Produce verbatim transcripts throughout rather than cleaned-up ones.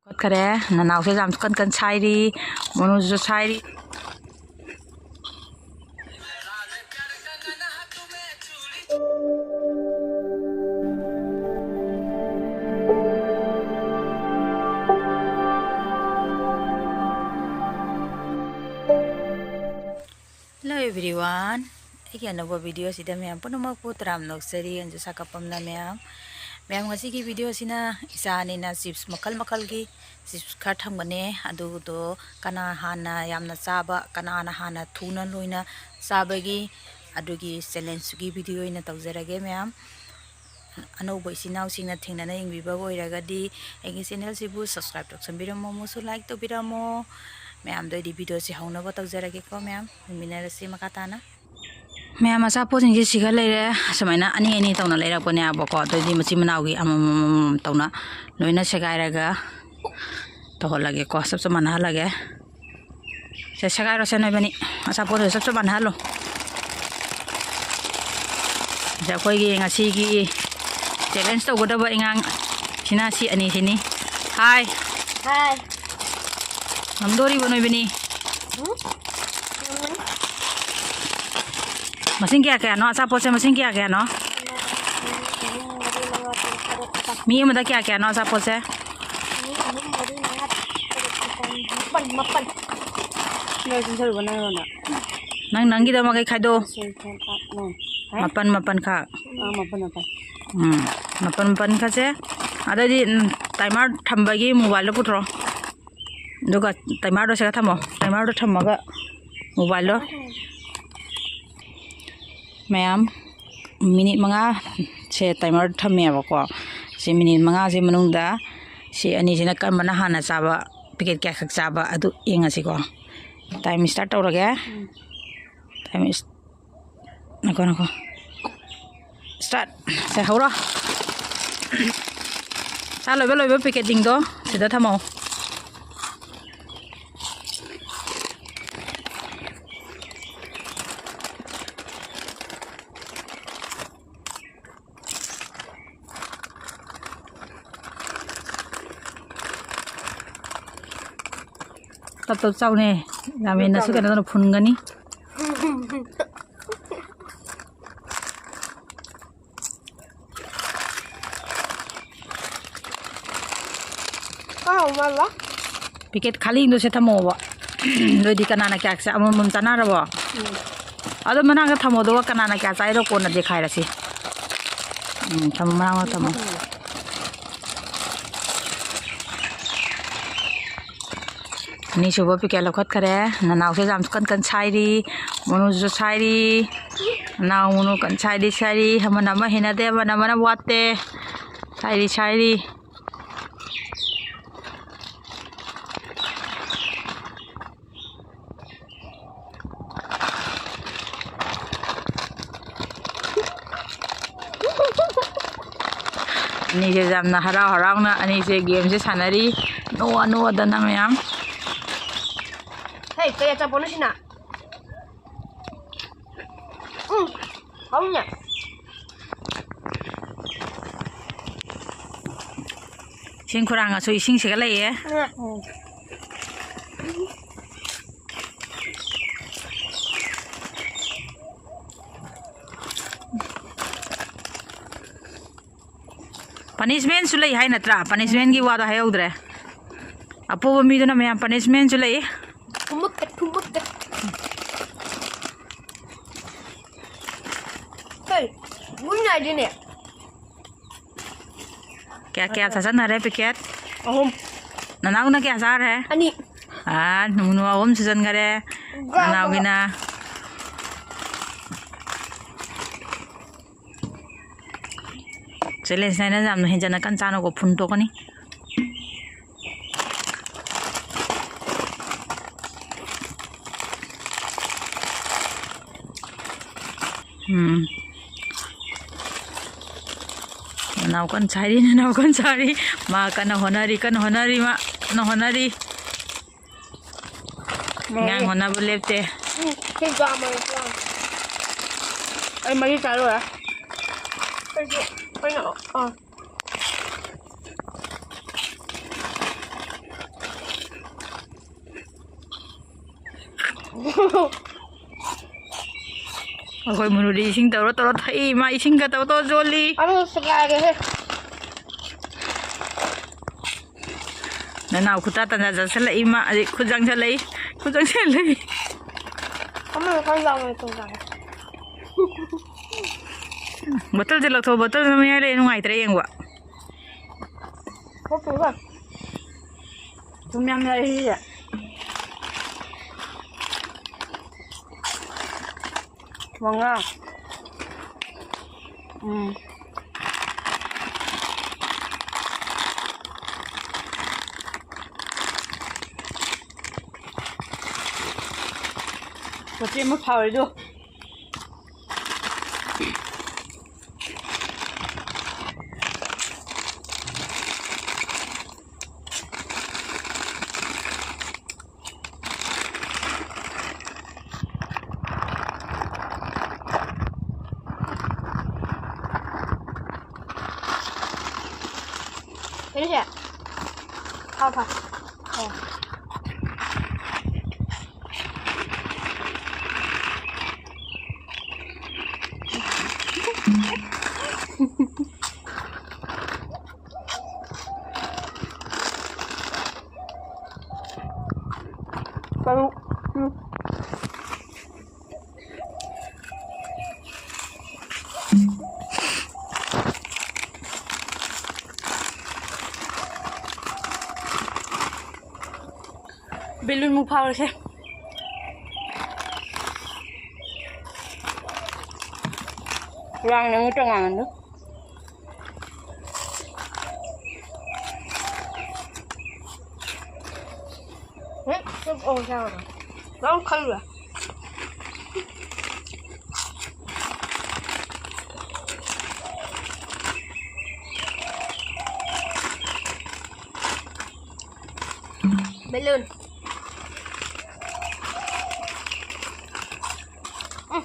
ꯀꯠꯈꯔꯦ꯫ ꯅꯅꯥꯎꯁꯦ ꯌꯥꯝ ꯀꯟ ꯀꯟ ꯁꯥꯏꯔꯤ, ꯃꯣꯅꯨꯁꯨ ꯁꯥꯏꯔꯤ꯫ Hello everyone, ꯑꯩꯒꯤ ꯑꯅꯧꯕ video ꯑꯁꯤꯗ ꯃꯌꯥꯝ ꯄꯨꯝꯅꯃꯛꯄꯨ ꯇꯔꯥꯝꯅ ꯑꯣꯛꯆꯔꯤ꯫ ꯑꯩꯁꯨ ꯁꯥꯀꯞꯄꯝꯅ ꯃꯌꯥꯝ꯫ ꯃꯌꯥꯝ, ꯉꯁꯤꯒꯤ video ꯑꯁꯤꯅ ꯏꯆꯥ ꯑꯅꯤꯅ chips ꯃꯈꯜ ꯃꯈꯜꯒꯤ chips ꯈꯔ ꯊꯝꯒꯅꯤ꯫ ꯑꯗꯨꯗꯣ ꯀꯅꯥ ꯍꯥꯟꯅ ꯌꯥꯝꯅ ꯆꯥꯕ, ꯀꯅꯥꯅ ꯍꯥꯟꯅ ꯊꯨꯅ ꯂꯣꯏꯅ ꯆꯥꯕꯒꯤ, ꯑꯗꯨꯒꯤ challengeꯒꯤ video ꯑꯣꯏꯅ ꯇꯧꯖꯔꯒꯦ ꯃꯌꯥꯝ꯫ ꯑꯅꯧꯕ ꯏꯆꯤꯟ ꯏꯅꯥꯎꯁꯤꯡꯅ ꯊꯦꯡꯅꯅ ꯌꯦꯡꯕꯤꯕ ꯑꯣꯏꯔꯒꯗꯤ ꯑꯩꯒꯤ channelꯁꯤꯕꯨ subscribe ꯇꯧꯁꯟꯕꯤꯔꯝꯃꯣ, ꯑꯃꯁꯨ like ꯇꯧꯕꯤꯔꯝꯃꯣ꯫ ꯃꯌꯥꯝꯗꯣ ꯑꯩꯗꯤ videoꯁꯤ ꯍꯧꯅꯕ ꯇꯧꯖꯔꯒꯦꯀꯣ ꯃꯌꯥꯝ꯫ ꯌꯦꯡꯃꯤꯟꯅꯔꯁꯤ ꯃꯈꯥ ꯇꯥꯅ꯫ ꯃꯌꯥꯝ, ꯑꯆꯥꯄꯣꯠꯁꯤꯡꯁꯦ ꯁꯤꯒ ꯂꯩꯔꯦ꯫ ꯁꯨꯃꯥꯏꯅ ꯑꯅꯤ ꯑꯅꯤ ꯇꯧꯅ ꯂꯩꯔꯛꯄꯅꯦꯕꯀꯣ꯫ ꯑꯗꯨꯗꯤ ꯃꯆꯤꯟ ꯃꯅꯥꯎꯒꯤ ꯑꯃꯃꯝ ꯑꯃꯃꯝ ꯇꯧꯅ ꯂꯣꯏꯅ ꯁꯦꯒꯥꯏꯔꯒ ꯇꯧꯍꯜꯂꯒꯦꯀꯣ, ꯆꯞ ꯆꯞ ꯃꯥꯟꯅꯍꯜꯂꯒꯦ꯫ ꯁꯦ, ꯁꯦꯒꯥꯏꯔꯣꯁꯦ ꯅꯣꯏꯕꯅꯤ꯫ ꯑꯆꯥꯄꯣꯠꯇꯣ ꯆꯞ ꯆꯞ ꯃꯥꯟꯅꯍꯜꯂꯣ꯫ ꯁꯦ, ꯑꯩꯈꯣꯏꯒꯤ ꯉꯁꯤꯒꯤ challenge ꯇꯧꯒꯗꯕ ꯑꯉꯥꯡ ꯁꯤꯅ ꯁꯤ ꯑꯅꯤꯁꯤꯅꯤ꯫ ꯍꯥꯏ꯫ ꯍꯥꯏ꯫ ꯉꯝꯗꯣꯔꯤꯕꯣ ꯅꯣꯏꯕꯅꯤ? ꯎꯝ? ꯃꯁꯤꯡ ꯀꯌꯥ ꯀꯌꯥꯅꯣ? ꯑꯆꯥꯄꯣꯠꯁꯦ ꯃꯁꯤꯡ ꯀꯌꯥ ꯀꯌꯥꯅꯣ? ꯃꯤ ꯑꯃꯗ ꯀꯌꯥ ꯀꯌꯥꯅꯣ ꯑꯆꯥꯄꯣꯠꯁꯦ? ꯃꯥꯄꯟ, ꯃꯥꯄꯟ꯫ ꯅꯣꯏ ꯄꯨꯟꯁꯤꯜꯂꯨꯕ ꯅꯪꯉꯣꯟꯗ꯫ ꯅꯪ ꯅꯪꯒꯤꯗꯃꯛ ꯑꯩ ꯈꯥꯏꯗꯣꯛꯑꯣ꯫ ꯁꯦ, ꯁꯦ, ꯄꯥꯛ, ꯅꯣ꯫ ꯍꯥ? ꯃꯥꯄꯟ, ꯃꯥꯄꯟ ꯈꯛ꯫ ꯑꯥ, ꯃꯥꯄꯟ, ꯃꯥꯄꯟ꯫ ꯎꯝ, ꯃꯥꯄꯟ, ꯃꯥꯄꯟ ꯈꯛꯁꯦ꯫ ꯑꯗꯩꯗꯤ, ꯎꯝ, timer ꯊꯝꯕꯒꯤ mobileꯗꯣ ꯄꯨꯊꯣꯔꯛꯑꯣ꯫ ꯑꯗꯨꯒ timerꯗꯣ ꯁꯤꯗ ꯊꯝꯃꯣ꯫ Timerꯗꯣ ꯊꯝꯃꯒ mobileꯗꯣ꯫ ꯃꯌꯥꯝ, minute ꯃꯉꯥꯁꯦ timer ꯊꯝꯃꯦꯕꯀꯣ꯫ ꯁꯤ minute ꯃꯉꯥꯁꯤ ꯃꯅꯨꯡꯗ ꯁꯤ ꯑꯅꯤꯁꯤꯅ ꯀꯔꯝꯕꯅ ꯍꯥꯟꯅ ꯆꯥꯕ, packet ꯀꯌꯥꯈꯛ ꯆꯥꯕ, ꯑꯗꯨ ꯌꯦꯡꯉꯁꯤꯀꯣ꯫ Time start ꯇꯧꯔꯒꯦ꯫ ꯎꯝ꯫ Time is-, ꯉꯥꯏꯈꯣ, ꯉꯥꯏꯈꯣ꯫ Start꯫ ꯁꯦ, ꯍꯧꯔꯣ꯫ ꯆꯥ ꯂꯣꯏꯕ, ꯂꯣꯏꯕ packetꯁꯤꯡꯗꯣ ꯁꯤꯗ ꯊꯝꯃꯣ꯫ ꯇꯞ ꯇꯞ ꯆꯥꯎꯅꯦ꯫ ꯔꯥꯃꯦꯟꯅꯁꯨ ꯀꯩꯅꯣ ꯇꯧꯅ ꯐꯨꯟꯒꯅꯤ꯫ ꯍꯥꯎ ꯃꯥꯜꯂꯦ꯫ ꯄꯦꯀꯦꯠ ꯈꯥꯂꯤꯗꯣ ꯁꯦ ꯊꯝꯃꯣꯕ꯫ ꯑꯗꯨꯑꯣꯏꯗꯤ ꯀꯅꯥꯅ ꯀꯌꯥ ꯆꯥ-, ꯑꯃꯃꯝ ꯆꯥꯅꯔꯕꯣ? ꯎꯝ꯫ ꯑꯗꯣ ꯃꯅꯥꯛꯇ ꯊꯝꯃꯣ, ꯑꯗꯨꯒ ꯀꯅꯥꯅ ꯀꯌꯥ ꯆꯥꯏꯗꯣ ꯀꯣꯟꯅ ꯗꯦꯈꯥꯏꯔꯁꯤ꯫ ꯎꯝ, ꯊꯝꯃꯣ, ꯃꯅꯥꯛꯇ ꯊꯝꯃꯣ꯫ ꯑꯅꯤꯁꯨꯕ ꯄꯦꯀꯦꯠ ꯂꯧꯈꯠꯈꯔꯦ꯫ ꯅꯅꯥꯎꯁꯦ ꯌꯥꯝ ꯀꯟ ꯀꯟ ꯁꯥꯏꯔꯤ꯫ ꯃꯣꯅꯨꯁꯨ ꯁꯥꯏꯔꯤ꯫ ꯅꯅꯥꯎ ꯃꯣꯅꯨ ꯀꯟ ꯁꯥꯏꯔꯤ, ꯁꯥꯏꯔꯤ꯫ ꯑꯃꯅ ꯑꯃ ꯍꯦꯟꯅꯗꯦ, ꯑꯃꯅ ꯑꯃꯅ ꯋꯥꯠꯇꯦ꯫ ꯁꯥꯏꯔꯤ, ꯁꯥꯏꯔꯤ꯫ ꯑꯅꯤꯁꯦ ꯌꯥꯝꯅ ꯍꯔꯥꯎ ꯍꯔꯥꯎꯅ ꯑꯅꯤꯁꯦ ꯒꯦꯝꯁꯦ ꯁꯥꯟꯅꯔꯤ꯫ ꯅꯣꯛꯑ ꯅꯣꯛꯑꯗꯅ ꯃꯌꯥꯝ꯫ ꯍꯦ, ꯀꯩ ꯑꯆꯥꯄꯣꯠꯅꯣ ꯁꯤꯅ? ꯎꯝ, ꯍꯥꯎꯅꯦ꯫ ꯏꯁꯤꯡ ꯈꯨꯔꯥꯡ ꯑꯁꯨ ꯏꯁꯤꯡꯁꯤꯒ ꯂꯩꯌꯦ꯫ ꯎꯝ꯫ ꯄꯅꯤꯁꯃꯦꯟꯁꯨ ꯂꯩ ꯍꯥꯏ ꯅꯠꯇ꯭ꯔꯥ? ꯄꯅꯤꯁꯃꯦꯟꯒꯤ ꯋꯥꯗꯣ ꯍꯥꯏꯍꯧꯗ꯭ꯔꯦ꯫ ꯑꯄꯣꯕ ꯃꯤꯗꯨꯅ ꯃꯌꯥꯝ ꯄꯅꯤꯁꯃꯦꯟꯁꯨ ꯂꯩ꯫ ꯊꯨꯝꯃꯛꯀꯦ, ꯊꯨꯝꯃꯛꯀꯦ꯫ ꯍꯦ, ꯒꯨꯗ ꯅꯥꯏꯠꯅꯦ꯫ ꯀꯌꯥ ꯀꯌꯥ ꯆꯥꯁꯟꯅꯔꯦ ꯄꯦꯀꯦꯠ? ꯑꯍꯨꯝ꯫ ꯅꯅꯥꯎꯅ ꯀꯌꯥ ꯆꯥꯔꯦ? ꯑꯅꯤ꯫ ꯑꯥ, ꯅꯨꯡꯅꯨ ꯑꯍꯨꯝ ꯁꯨꯖꯟꯈꯔꯦ꯫ ꯒꯥ-, ꯅꯅꯥꯎꯒꯤꯅ꯫ ꯆꯦꯂꯦꯟꯖ ꯍꯥꯏꯅ ꯌꯥꯝꯅ ꯍꯦꯟꯖꯟꯅ ꯀꯟꯅ ꯆꯥꯅꯨꯀꯣ, ꯐꯨꯟ ꯇꯣꯛꯀꯅꯤ꯫ ꯎꯝ꯫ ꯅꯅꯥꯎ ꯀꯟꯅ ꯁꯥꯔꯤ, ꯅꯅꯥꯎ ꯀꯟꯅ ꯁꯥꯔꯤ꯫ ꯃꯥ ꯀꯟꯅ ꯍꯣꯠꯅꯔꯤ, ꯀꯟꯅ ꯍꯣꯠꯅꯔꯤ, ꯃꯥ ꯀꯟꯅ ꯍꯣꯠꯅꯔꯤ꯫ ꯃꯥꯅꯦ꯫ ꯑꯉꯥꯡ ꯍꯣꯠꯅꯕ ꯂꯦꯞꯇꯦ꯫ ꯎꯝ, ꯁꯤ ꯆꯥꯝꯃ ꯂꯧꯊꯣꯛꯑꯣ꯫ ꯑꯩ ꯃꯔꯤ ꯆꯥ ꯂꯣꯏꯔꯦ꯫ ꯑꯩꯁꯨ, ꯑꯩꯅ, ꯑꯥ꯫ ꯑꯩꯈꯣꯏ ꯃꯨꯅꯨꯗꯤ ꯏꯁꯤꯡ ꯇꯧꯔ ꯇꯧꯔ ꯊꯛꯏ, ꯃꯥ ꯏꯁꯤꯡꯒ ꯇꯧꯔ ꯇꯧꯔ ꯌꯣꯜꯂꯤ꯫ ꯑꯗꯨ ꯁꯦꯒꯥꯏꯔꯦꯍꯦ꯫ ꯅꯅꯥꯎ ꯈꯨꯇꯥ ꯇꯟꯖꯥ ꯆꯥꯁꯤꯜꯂꯛꯏ, ꯃꯥ ꯑꯗꯩ ꯈꯨꯠ ꯆꯪꯁꯤꯜꯂꯛꯏ, ꯈꯨꯠ ꯆꯪꯁꯤꯜꯂꯛꯏ꯫ ꯑꯃꯅ ꯈꯔ ꯌꯥꯎꯔꯦ ꯇꯧꯖꯥꯠꯂꯣ? ꯕꯣꯇꯜꯁꯦ ꯂꯧꯊꯣꯛ, ꯕꯣꯇꯜꯁꯦ ꯃꯌꯥꯏ ꯂꯩ, ꯅꯨꯡꯉꯥꯏꯇ꯭ꯔꯦ ꯌꯦꯡꯕ꯫ ꯊꯣꯛꯇꯣꯏꯕ꯫ ꯊꯨꯝ ꯌꯥꯝ ꯌꯥꯛꯏ ꯁꯤꯁꯦ꯫ ꯃꯉꯥ꯫ ꯎꯝ꯫ ꯃꯆꯦ ꯑꯃ ꯐꯥꯎꯔꯦꯗꯣ꯫ ꯀꯩꯅꯣꯁꯦ꯫ ꯐꯥꯎ, ꯐꯥꯎ꯫ ꯑꯣ꯫ ꯇꯔꯨꯛ꯫ ꯎꯝ꯫ ꯕꯦꯂꯨꯟ ꯃꯨꯛ ꯐꯥꯎꯔꯁꯦ꯫ ꯋꯥꯡꯅ ꯉꯨꯠꯇ ꯉꯥꯡꯉꯅꯨ꯫ ꯍꯦꯛ ꯆꯨꯞ ꯑꯣ ꯆꯥꯕꯗꯣ꯫ ꯂꯣꯏ ꯈꯜꯂꯨꯔꯦ꯫ ꯕꯦꯂꯨꯟ꯫ ꯎꯝ꯫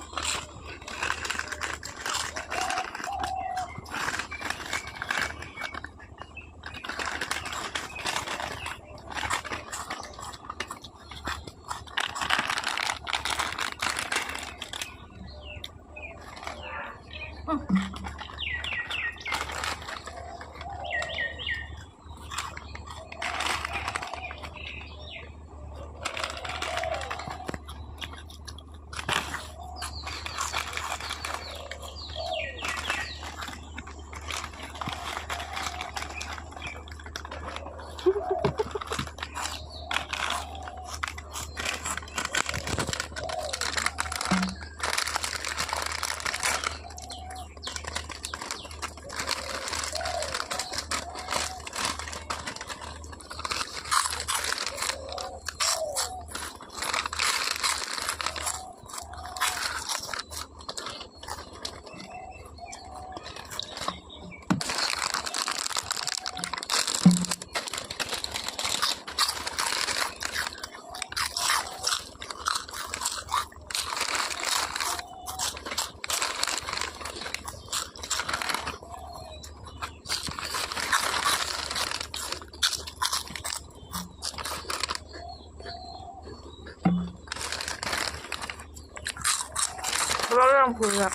ꯊꯕꯛ ꯌꯥꯝ ꯐꯩꯌꯦ꯫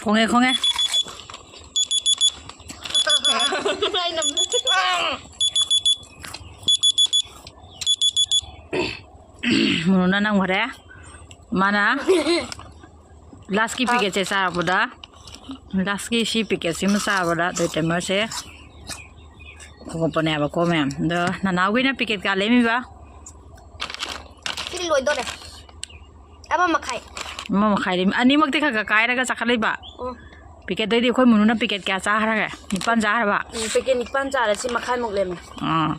ꯈꯣꯡꯉꯦ, ꯈꯣꯡꯉꯦ꯫ ꯃꯨꯅꯨꯅ ꯅꯝꯈ꯭ꯔꯦ꯫ ꯃꯥꯅ ꯂꯥꯁꯀꯤ ꯄꯤꯀꯦꯠꯁꯦ ꯆꯥꯔꯛꯄꯗ, ꯂꯥꯁꯀꯤ ꯁꯤ ꯄꯤꯀꯦꯠꯁꯤꯃ ꯆꯥꯕꯗ ꯇꯣꯏ ꯇꯥꯏꯃꯔꯁꯦ ꯈꯣꯡꯉꯛꯄꯅꯦꯕꯀꯣ ꯃꯌꯥꯝ꯫ ꯑꯗꯣ ꯅꯅꯥꯎꯒꯤꯅ ꯄꯤꯀꯦꯠ ꯀꯌꯥ ꯂꯦꯝꯃꯤꯕ? ꯁꯤꯗꯤ ꯂꯣꯏꯗꯣꯔꯦ꯫ ꯑꯃ ꯃꯈꯥꯏ꯫ ꯑꯃ ꯃꯈꯥꯏ ꯂꯦꯝꯃꯤ꯫ ꯑꯅꯤꯃꯛꯇꯤ ꯈꯔ ꯈꯔ ꯀꯥꯏꯔꯒ ꯆꯥꯈꯠꯂꯛꯏꯕ꯫ ꯎꯝ꯫ ꯄꯤꯀꯦꯠꯇꯩꯗꯤ ꯑꯩꯈꯣꯏ ꯃꯨꯅꯨꯅ ꯄꯤꯀꯦꯠ ꯀꯌꯥ ꯆꯥꯈ꯭ꯔꯒꯦ? ꯅꯤꯄꯥꯟ ꯆꯥꯈ꯭ꯔꯕ? ꯎꯝ, ꯄꯤꯀꯦꯠ ꯅꯤꯄꯥꯟ ꯆꯥꯔꯦ, ꯁꯤ ꯃꯈꯥꯏꯃꯨꯛ ꯂꯦꯝꯃꯦ꯫ ꯑꯥ꯫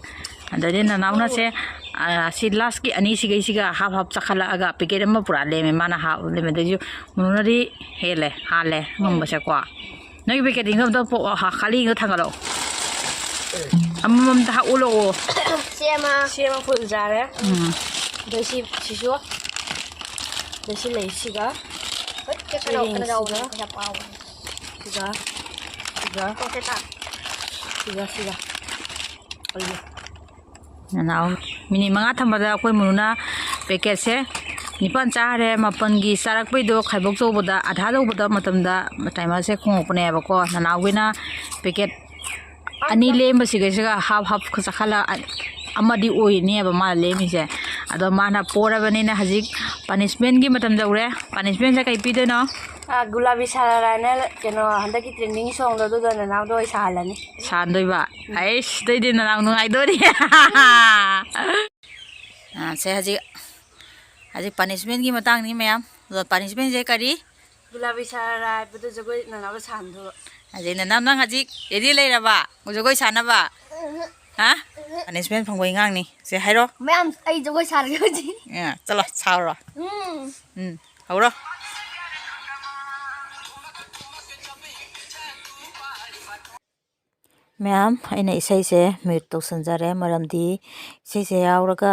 ꯑꯗꯩꯗꯤ ꯅꯅꯥꯎꯅꯁꯦ, ꯑꯥ, ꯁꯤ ꯂꯥꯁꯀꯤ ꯑꯅꯤꯁꯤꯒꯩꯁꯤꯒ ꯍꯥꯞ ꯍꯥꯞ ꯆꯥꯈꯠꯂꯛꯑꯒ ꯄꯤꯀꯦꯠ ꯑꯃ ꯄꯨꯔꯥ ꯂꯦꯝꯃꯦ꯫ ꯃꯥꯅ ꯍꯥꯞ ꯂꯦꯝꯃꯦ꯫ ꯑꯗꯩꯁꯨ ꯃꯨꯅꯨꯅꯗꯤ ꯍꯦꯜꯂꯦ, ꯍꯥꯜꯂꯦ ꯉꯝꯕꯁꯦꯀꯣ꯫ ꯅꯪꯒꯤ ꯄꯦꯀꯦꯠꯇꯤꯡꯗꯣ ꯑꯝꯇ ꯄꯣꯛ-, ꯍꯥ-, ꯈꯥꯂꯤꯗꯣ ꯊꯥꯡꯒꯠꯂꯛꯑꯣ꯫ ꯑꯃꯃꯝꯇ ꯍꯥꯞ ꯑꯣꯜꯂꯛꯑꯣ꯫ ꯁꯤ ꯑꯃ꯫ ꯁꯤ ꯑꯃ ꯐꯨꯜ ꯆꯥꯔꯦ꯫ ꯎꯝ꯫ ꯑꯗꯩ ꯁꯤ, ꯁꯤꯁꯨ꯫ ꯑꯗꯩ ꯁꯤ ꯂꯩ ꯁꯤꯒ꯫ ꯍꯣꯏ, ꯆꯦ, ꯀꯩꯅꯣ, ꯀꯩꯅꯣ ꯌꯥꯎꯕꯅꯦ, ꯁꯤꯒ꯫ ꯄꯩꯁꯥ ꯄꯥꯎꯕꯅꯦ꯫ ꯁꯤꯒ, ꯁꯤꯒ꯫ ꯇꯣꯛꯁꯦ ꯇꯥ꯫ ꯁꯤꯒ, ꯁꯤꯒ꯫ ꯑꯩꯒꯤ꯫ ꯅꯅꯥꯎ ꯃꯤꯅꯤꯠ ꯃꯉꯥ ꯊꯝꯕꯗ ꯑꯩꯈꯣꯏ ꯃꯨꯅꯨꯅ ꯄꯦꯀꯦꯠꯁꯦ ꯅꯤꯄꯥꯟ ꯆꯥꯈ꯭ꯔꯦ꯫ ꯃꯥꯄꯟꯒꯤ ꯆꯥꯔꯛꯄꯩꯗꯣ ꯈꯥꯏꯕꯣꯛ ꯇꯧꯕꯗ, ꯑꯥꯙꯥ ꯇꯧꯕꯗ ꯃꯇꯝꯗ ꯇꯥꯏꯃꯔꯁꯦ ꯈꯣꯡꯉꯛꯄꯅꯦꯕꯀꯣ꯫ ꯅꯅꯥꯎꯒꯤꯅ ꯄꯦꯀꯦꯠ ꯑꯅꯤ ꯂꯦꯝꯕꯁꯤꯒꯩꯁꯤꯒ ꯍꯥꯞ ꯍꯥꯞ ꯆꯥꯈꯠꯂ ꯑꯃꯗꯤ ꯑꯣꯏꯅꯦꯕ ꯃꯥꯅ ꯂꯦꯝꯃꯤꯁꯦ꯫ ꯑꯗꯣ ꯃꯥꯅ ꯄꯣꯔꯕꯅꯤꯅ ꯍꯧꯖꯤꯛ ꯄꯅꯤꯁꯃꯦꯟꯒꯤ ꯃꯇꯝ ꯌꯧꯔꯦ꯫ ꯄꯅꯤꯁꯃꯦꯟꯁꯦ ꯀꯩ ꯄꯤꯗꯣꯏꯅꯣ? ꯑ, ꯒꯨꯂꯥꯕꯤ ꯁꯥꯔꯥꯔꯥꯅ ꯀꯩꯅꯣ, ꯍꯟꯗꯛꯀꯤ ꯇ꯭ꯔꯦꯟꯗꯤꯡ ꯁꯣꯡꯗꯣ ꯑꯗꯨꯗꯣ ꯅꯅꯥꯎꯗꯣ ꯑꯩ ꯁꯥꯍꯜꯂꯅꯤ꯫ ꯁꯥꯍꯟꯗꯣꯏꯕ? ꯑꯩꯁ, ꯑꯗꯩꯗꯤ ꯅꯅꯥꯎ ꯅꯨꯡꯉꯥꯏꯗꯣꯔꯤ꯫ ꯑ, ꯁꯦ, ꯍꯧꯖꯤꯛ, ꯍꯧꯖꯤꯛ ꯄꯅꯤꯁꯃꯦꯟꯒꯤ ꯃꯇꯥꯡꯅꯤ ꯃꯌꯥꯝ꯫ ꯑꯗꯣ ꯄꯅꯤꯁꯃꯦꯟꯁꯦ ꯀꯔꯤ? ꯒꯨꯂꯥꯕꯤ ꯁꯥꯔꯥꯔꯥ ꯍꯥꯏꯕꯗꯣ ꯖꯒꯣꯏ ꯅꯅꯥꯎꯗꯣ ꯁꯥꯍꯟꯗꯣꯏꯕ꯫ ꯍꯧꯖꯤꯛ ꯅꯅꯥꯎ, ꯅꯪ ꯍꯧꯖꯤꯛ ꯔꯦꯗꯤ ꯂꯩꯔꯕ ꯖꯒꯣꯏ ꯁꯥꯅꯕ? ꯍꯥ? ꯄꯅꯤꯁꯃꯦꯟ ꯐꯪꯕꯩ ꯉꯥꯡꯅꯤ꯫ ꯁꯦ, ꯍꯥꯏꯔꯣ꯫ ꯃꯌꯥꯝ, ꯑꯩ ꯖꯒꯣꯏ ꯁꯥꯔꯒꯦ ꯍꯧꯖꯤꯛ꯫ ꯑ, ꯆꯠꯂꯣ, ꯁꯥꯎꯔꯣ꯫ ꯎꯝ꯫ ꯎꯝ, ꯍꯧꯔꯣ꯫ ꯃꯌꯥꯝ, ꯑꯩꯅ ꯏꯁꯩꯁꯦ ꯃ꯭ꯌꯨꯠ ꯇꯧꯁꯟꯖꯔꯦ, ꯃꯔꯝꯗꯤ ꯏꯁꯩꯁꯦ ꯌꯥꯎꯔꯒ,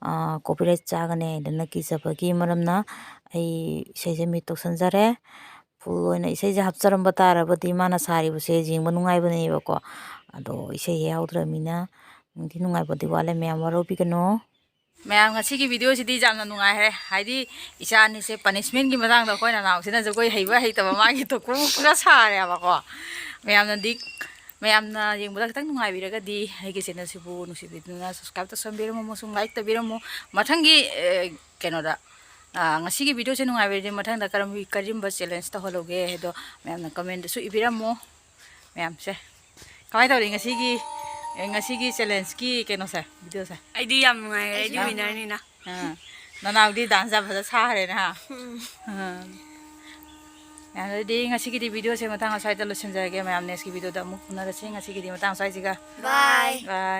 ꯑ, ꯀꯣꯄꯤꯔꯥꯏꯠ ꯆꯥꯒꯅꯤ ꯍꯥꯏꯗꯅ ꯀꯤꯖꯕꯒꯤ ꯃꯔꯝꯅ ꯑꯩ ꯏꯁꯩꯁꯦ ꯃ꯭ꯌꯨꯠ ꯇꯧꯁꯟꯖꯔꯦ꯫ ꯐꯨꯜ ꯑꯣꯏꯅ ꯏꯁꯩꯁꯦ ꯍꯥꯞꯆꯔꯝꯕ ꯇꯥꯔꯕꯗꯤ ꯃꯥꯅ ꯁꯥꯔꯤꯕꯁꯦ ꯌꯦꯡꯕ ꯅꯨꯡꯉꯥꯏꯕꯅꯦꯕꯀꯣ꯫ ꯑꯗꯣ ꯏꯁꯩ ꯌꯥꯎꯗ꯭ꯔꯕꯅꯤꯅ ꯅꯨꯡꯗꯤ ꯅꯨꯡꯉꯥꯏꯕꯗꯤ ꯋꯥꯠꯂꯦ, ꯃꯌꯥꯝ ꯋꯥꯔꯧꯕꯤꯒꯅꯨ꯫ ꯃꯌꯥꯝ, ꯉꯁꯤꯒꯤ ꯚꯤꯗꯤꯑꯣꯁꯤꯗꯤ ꯌꯥꯝꯅ ꯅꯨꯡꯉꯥꯏꯈ꯭ꯔꯦ꯫ ꯍꯥꯏꯗꯤ ꯏꯆꯥ ꯑꯅꯤꯁꯦ ꯄꯅꯤꯁꯃꯦꯟꯒꯤ ꯃꯇꯥꯡꯗ ꯑꯩꯈꯣꯏ ꯅꯅꯥꯎꯁꯤꯅ ꯖꯒꯣꯏ ꯍꯩꯕ ꯍꯩꯇꯕ ꯃꯥꯒꯤ ꯇꯣꯛꯄ ꯈꯔ ꯁꯥꯔꯦꯕꯀꯣ꯫ ꯃꯌꯥꯝꯅꯗꯤ, ꯃꯌꯥꯝꯅ ꯌꯦꯡꯕꯗ ꯈꯤꯇꯪ ꯅꯨꯡꯉꯥꯏꯕꯤꯔꯒꯗꯤ ꯑꯩꯒꯤ ꯆꯦꯅꯦꯜꯁꯤꯕꯨ ꯅꯨꯡꯁꯤꯕꯤꯗꯨꯅ ꯁꯕꯁꯀ꯭ꯔꯥꯏꯕ ꯇꯧꯁꯟꯕꯤꯔꯝꯃꯣ ꯑꯃꯁꯨꯡ ꯂꯥꯏꯛ ꯇꯧꯕꯤꯔꯝꯃꯣ꯫ ꯃꯊꯪꯒꯤ, ꯑꯦ, ꯀꯩꯅꯣꯗ, ꯑ, ꯉꯁꯤꯒꯤ ꯚꯤꯗꯤꯑꯣꯁꯦ ꯅꯨꯡꯉꯥꯏꯕꯤꯔꯗꯤ ꯃꯊꯪꯗ ꯀꯔꯝ-, ꯀꯔꯝꯕ ꯆꯦꯂꯦꯟꯖ ꯇꯧꯍꯜꯂꯧꯒꯦ ꯍꯥꯏꯗꯣ ꯃꯌꯥꯝꯅ ꯀꯃꯦꯟꯗꯁꯨ ꯏꯕꯤꯔꯝꯃꯣ꯫ ꯃꯌꯥꯝꯁꯦ, ꯀꯃꯥꯏꯅ ꯇꯧꯔꯤ ꯉꯁꯤꯒꯤ, ꯑꯦ, ꯉꯁꯤꯒꯤ ꯆꯦꯂꯦꯟꯖꯀꯤ ꯀꯩꯅꯣꯁꯦ, ꯚꯤꯗꯤꯑꯣꯁꯦ? ꯑꯩꯗꯤ ꯌꯥꯝ ꯅꯨꯡꯉꯥꯏꯔꯦ, ꯑꯩꯗꯤ ꯑꯥ꯫ ꯋꯤꯟꯅꯔꯅꯤꯅ꯫ ꯑꯥ꯫ ꯅꯅꯥꯎꯗꯤ ꯗꯥꯟꯁ ꯌꯥꯝ ꯐꯖ ꯁꯥꯈ꯭ꯔꯦꯅꯦ, ꯍꯥ? ꯎꯝ꯫ ꯑꯥ꯫ ꯃꯌꯥꯝ, ꯑꯗꯨꯗꯤ ꯉꯁꯤꯒꯤꯗꯤ ꯚꯤꯗꯤꯑꯣꯁꯦ ꯃꯇꯥꯡ ꯑꯁ꯭ꯋꯥꯏꯗ ꯂꯣꯏꯁꯤꯟꯖꯔꯒꯦ꯫ ꯃꯌꯥꯝ, ꯅꯦꯛꯁꯀꯤ ꯚꯤꯗꯤꯑꯣꯗ ꯑꯃꯨꯛ ꯎꯅꯔꯁꯤ꯫ ꯉꯁꯤꯒꯤꯗꯤ ꯃꯇꯥꯡ ꯑꯁ꯭ꯋꯥꯏꯁꯤꯒ꯫ ꯕꯥꯏ꯫ ꯕꯥꯏ꯫